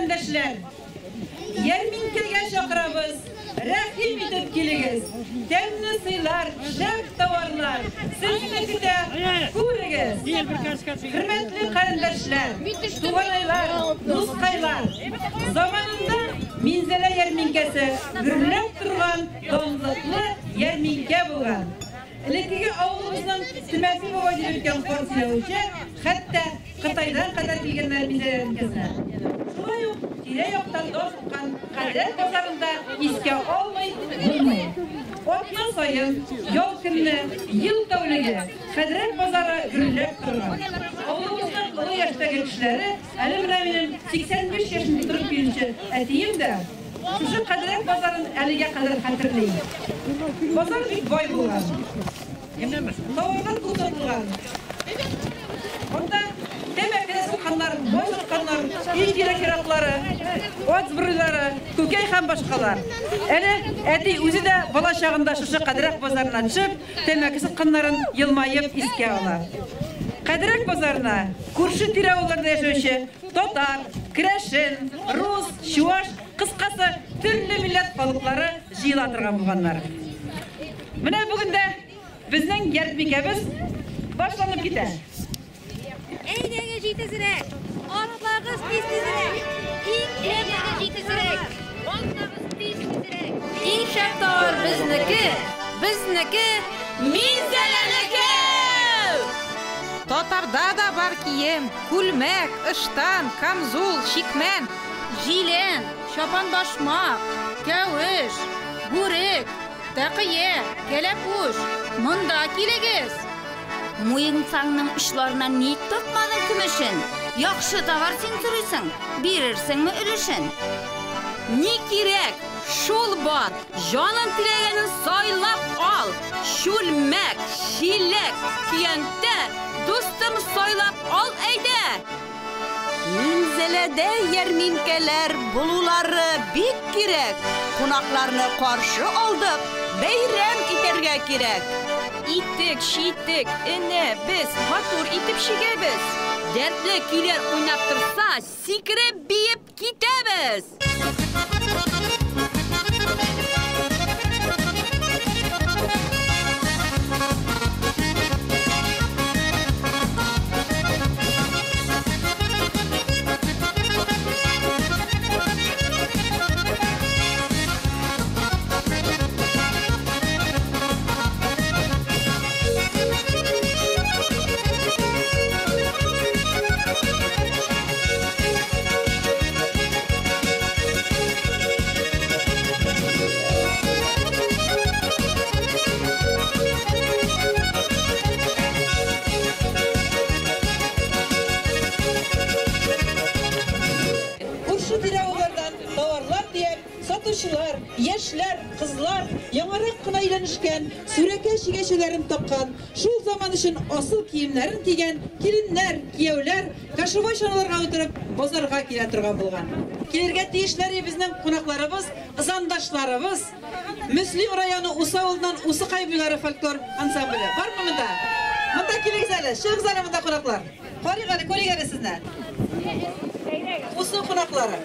карендәшләр, ярминкәгә чакырабыз, рәхим итеп килегез. Тәмле сыйлар, шәп товарлар сезне көтә, күрегез. Хөрмәтле карендәшләр, туганайлар, дускайлар, заманында Минзәлә ярминкәсе гөрләп торган данлыклы ярминкә булган. Элеккеге авылыбызның Төмәфи бабай дип йөрткән карт сөйләвенчә, хәтта Кытайдан кадәр килгәннәр Минзәлә ярминкәсенә. Шулай ук тирә-яктан дан тоткан Кадрәк базарын да искә алмый булмый. Атна саен, ял көнне, ел тәүлеге Кадрәк базары гөрләп торган. Авылыбызның олы яшьтәге кешеләре, әле менә минем 85 яшен тутырып килүче әтием дә, шушы Кадрәк базарын әлегә кадәр хәтерли. Базар бик бай булган. Товарлар күп сатылган. Анда тәмәке дә сатканнар, май сатканнар, өй кирәк-яраклары, ат сбруйлары, күкәй һәм башкалар. Әле әти үзе дә бала чагында шушы Кадрәк базарына төшеп, тәмәке сатканнарын елмаеп искә ала. Кадрәк базарына күрше-тирә авылларда яшәүче татар, керәшен, рус, чуаш, кыскасы, төрле милләт халыклары җыела торган булганнар. Менә бүген дә безнең ярминкәбез башланып китә. Әйдәгез җитезрәк, атлагыз тиз-тизрәк. Иң әйдәгез җитезрәк, атлагыз тиз-тизрәк. Иң шәп товар безнеке, безнеке, Минзәләнеке! Татарда да бар кием, күлмәк, ыштан, камзул, чикмән. Җилән, чапан башмак, кәвеш, бүрек, тәкыя, кәләпүш. Монда килегез! Муенсаңның очларына ник такмадың көмешен? Яхшы товар син сорыйсың, бирерсеңме өлешен? Ни кирәк, шул бар, җаның теләгәнен сайлап ал. Чүлмәк, чиләк, көянтә, дустым, сайлап ал әйдә. Минзәләдә ярминкәләр булулары бик кирәк. Кунакларны каршы алдык, бәйрәм итәргә кирәк. Итек, читек, энә, без матур итеп чигәбез. Дәртле көйләр уйнап торса, сикереп биеп китәбез. Күрше-тирә авыллардан товарлар төяп, сатучылар, яшьләр, кызлар яңарак кына өйләнешкән, сүрәкә чигәчәләрен таккан, шул заман өчен асыл киемнәрен кигән киленнәр, кияүләр кошевой чаналарга утырып базарга килә торган булган. Килергә тиешләр безнең кунакларыбыз, ызандашларыбыз. Мөслим районы Усы авылыннан Усыкай буйлары фольклор ансамбле. Бармы монда? Монда килегез әле, чыгыгыз әле монда кунаклар. Карыйк әле, күрик әле сезне. Усы кунаклары.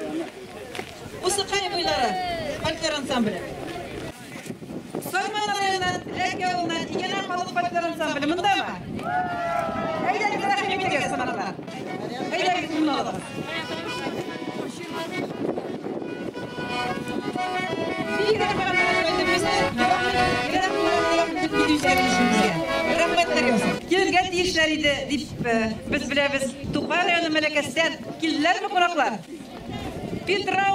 Усыкай буйлары фольклор ансамбле. Сарман районыннан Ләке авылыннан Игәнә халык фольклор ансамбле мондамы? Әйдәгез, рәхим итегез, кунаклар. Әйдәгез, урын алыгыз. Бик рәхмәт Рәхмәтләр яусын. Килергә тиешләр иде дип без беләбез. Тукай районы Мәләкәстән килделәрме кунаклар? Питрау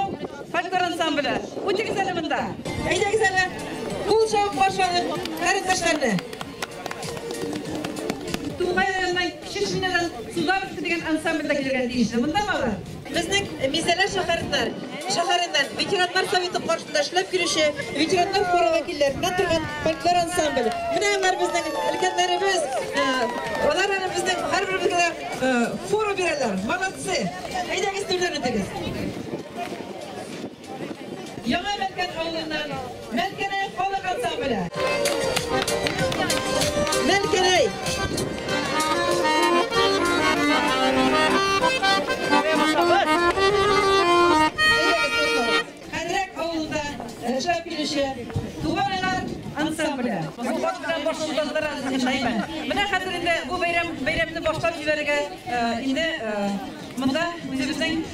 фольклор ансамбле. Үтегез әле монда. Әйдәгез әле. Кул чабып каршы алыйк карендәшләрне. Тукай районыннан Кече Шилнәдән Сударовка дигән ансамбль дә килергә тиешле. Мондамы алар? Безнең Минзәлә шәһәреннән, шәһәреннән ветераннар советы каршында эшләп килүче ветераннар хоры вәкилләреннән торган фольклор ансамбль. Менә алар безнең өлкәннәребез, алар әле безнең һәрберебезгә дә фору бирәләр. Молодцы! Әйдәгез, түрдән үтегез. Яңа Мәлкән авылыннан Мәлкәнәй халык ансамбле. Мәлкәнәй! килүче Туганайлар ансамбле. Менә хәзер инде бу бәйрәмне башлап җибәрергә инде монда үзебезнең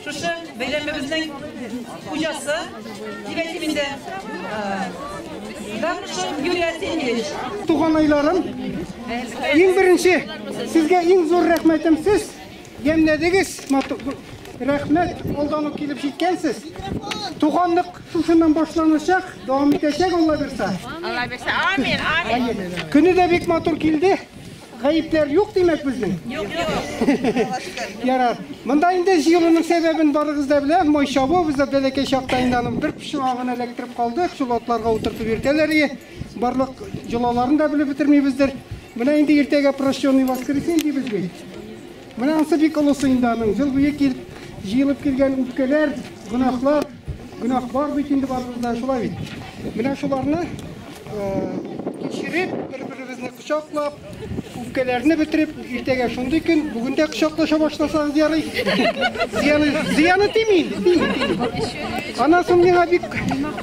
шушы бәйрәмебезнең хуҗасы дип әйтим инде Гармышев Юрий Арсеньевич. Туганайларым, иң беренче сезгә иң зур рәхмәтем, сез ямьләдегез, рәхмәт, алдан ук килеп җиткәнсез. Туганлык шушыннан башланачак, дәвам итәчәк, Алла бирсә. Алла бирсә. Амин, амин. Көне дә бик матур килде. Гаепләр юк димәк безнең. Юк, юк. Ярар. Монда инде җыелуның сәбәбен барыгыз да белә. Май чабу, без дә бәләкәй чакта инде аның бер почмагын эләктереп калдык. Шул атларга утыртып йөртәләр ие. Барлык йолаларын да белеп бетермибездер. Менә инде иртәгә прощенный воскресенье дибез бит. Менә ансы бик олысы инде аның. Ел буе килеп, җыелып килгән үпкәләр, гөнаһлар, гөнаһ бар бит инде барыбызда, шулай бит. Менә шуларны кичереп, бер-беребезне кочаклап, үпкәләрне бетереп, иртәгә шундый көн, бүген дә кочаклаша башласагыз ярый. Зыяны, зыяны тими инде, тими, тими. Аннан соң миңа бик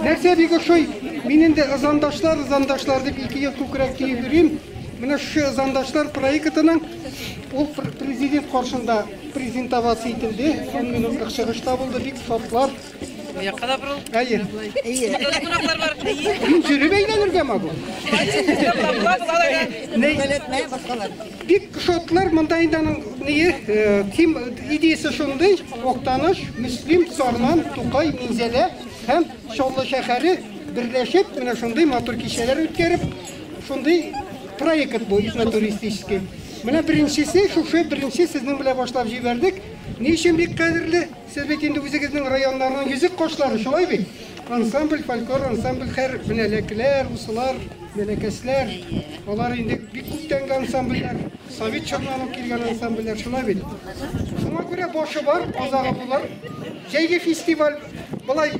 нәрсә бик ошый, мин инде ызандашлар, ызандашлар дип 2 ел күкрәк киеп йөрим. Менә шушы ызандашлар проектының ул президент каршында презентовация ителде. 10 минутлык чыгышта булды, бик шатлар. Бу якка да борыл. Әйе. Монда да кунаклар бар. Мин йөреп әйләнергә могу. Бик шатлар, монда инде аның ние, тим идеясы шундый: Актаныш, Мөслим, Сарман, Тукай, Минзәлә һәм Чаллы шәһәре берләшеп, менә шундый матур кичәләр үткәреп, шундый проект бу этнотуристический. Менә беренчесе, шушы беренче сезнең белән башлап җибәрдек. Ни өчен бик кадерле? Сез бит инде үзегезнең районнарның йөзек кашлары, шулай бит? Ансамбль, фольклор ансамбль, һәр менә ләкләр, усылар, мәләкәсләр, алар инде бик күптәнге ансамбльләр, совет чорыннан ук килгән ансамбльләр, шулай бит? Шуңа күрә башы бар, азагы булыр. Җәйге фестиваль былай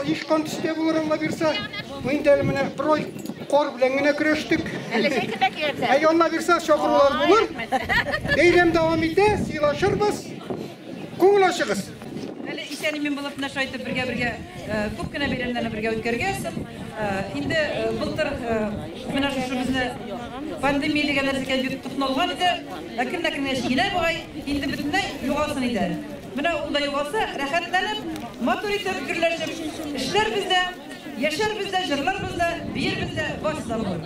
иш кан төстә булыр, Алла бирсә. Бу инде әле менә бер ай кар белән генә көрәштек. Әй, Алла бирсә, чакырулар булыр. Бәйрәм дәвам итә, сыйлашырбыз. Күңел ачыгыз. Әле исән-имин булып менә шулай итеп бергә-бергә күп кенә бәйрәмнәрне бергә үткәргәнсең. Инде былтыр менә шушы безне пандемия дигән нәрсәгә бик тотыналган иде. Әкрен-әкрен генә чигенә бугай, инде бөтенләй югалсын иде. Менә ул да югалса, рәхәтләнеп, матур итеп гөрләшеп эшләрбез дә, яшәрбез дә, җырларбыз да, биербез дә, барысы да булыр.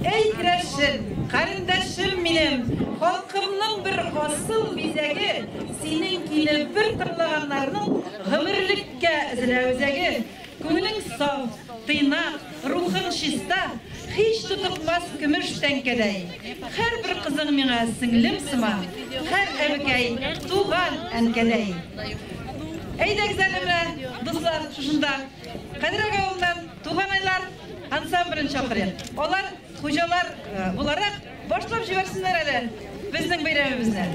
Әй, керәшен, карендәшем минем, халкымның бер асыл бизәге, синең көйне бер тыңлаганнарның гомерлеккә өзелә үзәге. Күңелең саф, тыйнак, рухың чиста, һич тотыкмас көмеш тәңкәдәй. Һәрбер кызың миңа сеңлем сыман, һәр әбекәй туган әнкәдәй. Әйдәгез әле менә, дуслар, шушында Кадрәк авылыннан Туганайлар ансамблен чакырыйк. Алар хуҗалар буларак башлап җибәрсеннәр әле безнең бәйрәмебезне.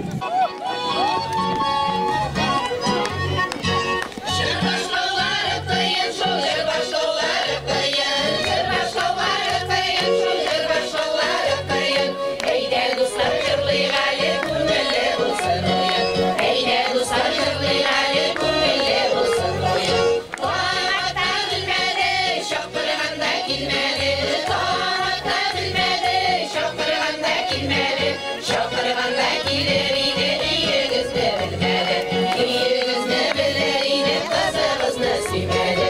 Җыр башлаулары кыен шул, җыр башлаулары кыен, җыр башлаулары кыен шул, җыр башлаулары кыен. Әйдә, дуслар, җырлыйк әле, күңелле булсын уен. Әйдә, дуслар, җырлыйк әле, күңелле булсын уен. Таң ата белмәде, чакырганда килмәде. Таң ата белмәде, чакырганда килмәде. Чакырганда килер иде, өегезне белмәде. Өегезне белер иде, кызыгызны сөймәде.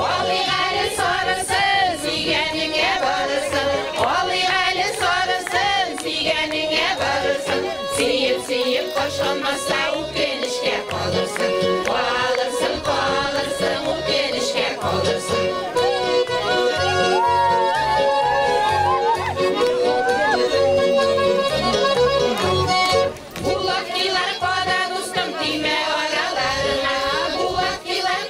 Алыйк әле сарысын, сөйгәнеңә барырсың. Алыйк әле сарысын, сөйгәнеңә барырсың. Сөеп-сөеп ташланмаса, үкенечкә калырсың. Калырсың, калырсың, үкенечкә калырсың. Булат када дустым, тимә араларына. Булат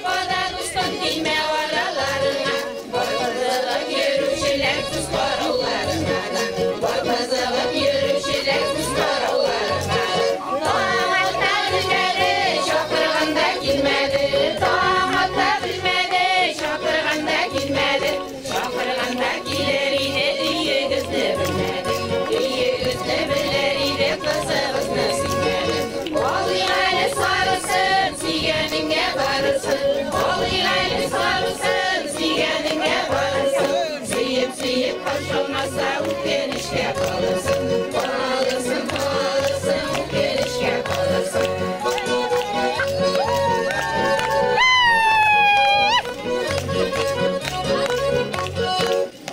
када дустым, тимә араларына. Бар кызыгып йөрүчеләр күз карауларына да. Бар кызыгып йөрүчеләр күз карауларына да. Таң ата белмәде, чакырганда килмәде. Таң ата белмәде, чакырганда килмәде. Чакырганда килер иде, өегезне белмәде. Өегезне белер иде, кызыгызны сөймәде. Алыйк әле сарысын, сөйгәнеңә барырсың. Алыйк әле сарысын, сөйгәнеңә Үкенечкә калырсың, калырсың, калырсың, үкенечкә калырсың.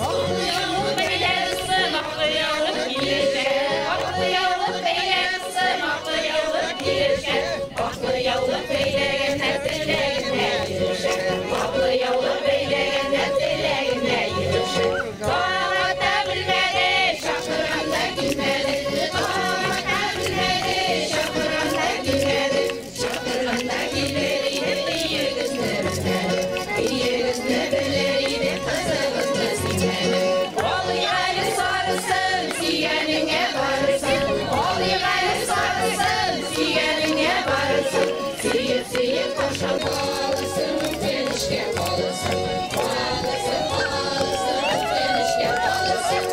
Аклы яулык бәйләрсең, аклы яулык килешә. Аклы яулык бәйләрсең, аклы яулык килешә. Аклы яулык бәйләгәннәр теләгенә ирешә. Аклы яулык бәйләгәннәр теләгенә ирешә. Таң ата белмәде, чакырганда килмәде. Таң ата белмәде, чакырганда килмәде. Чакырганда килер иде, өегезне белмәде. Өегезне белер иде, кызыгызны сөймәде. Алыйк әле сарысын, сөйгәнеңә барырсың. Алыйк әле сарысын, сөйгәнеңә барырсың. Сөеп-сөеп ашап алырсың, үкенечкә калырсың. Калырсың, калырсың, үкенечкә калырсың.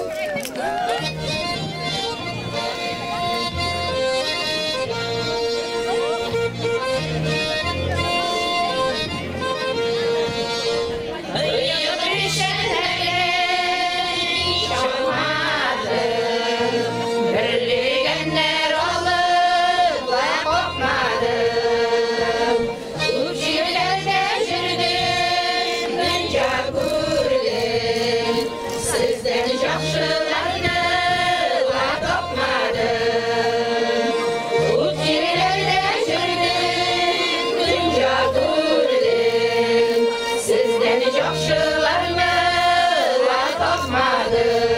Ыек пешәннәрен чамадым, берлегәннәр алып ла капмадым. Күп җирләрдә йөрдем, дөнья күрдем, сездән яхшыларны ла тапмадым. Күп җирләрдә йөрдем, дөнья күрдем, сездән яхшыларны ла тапмадым.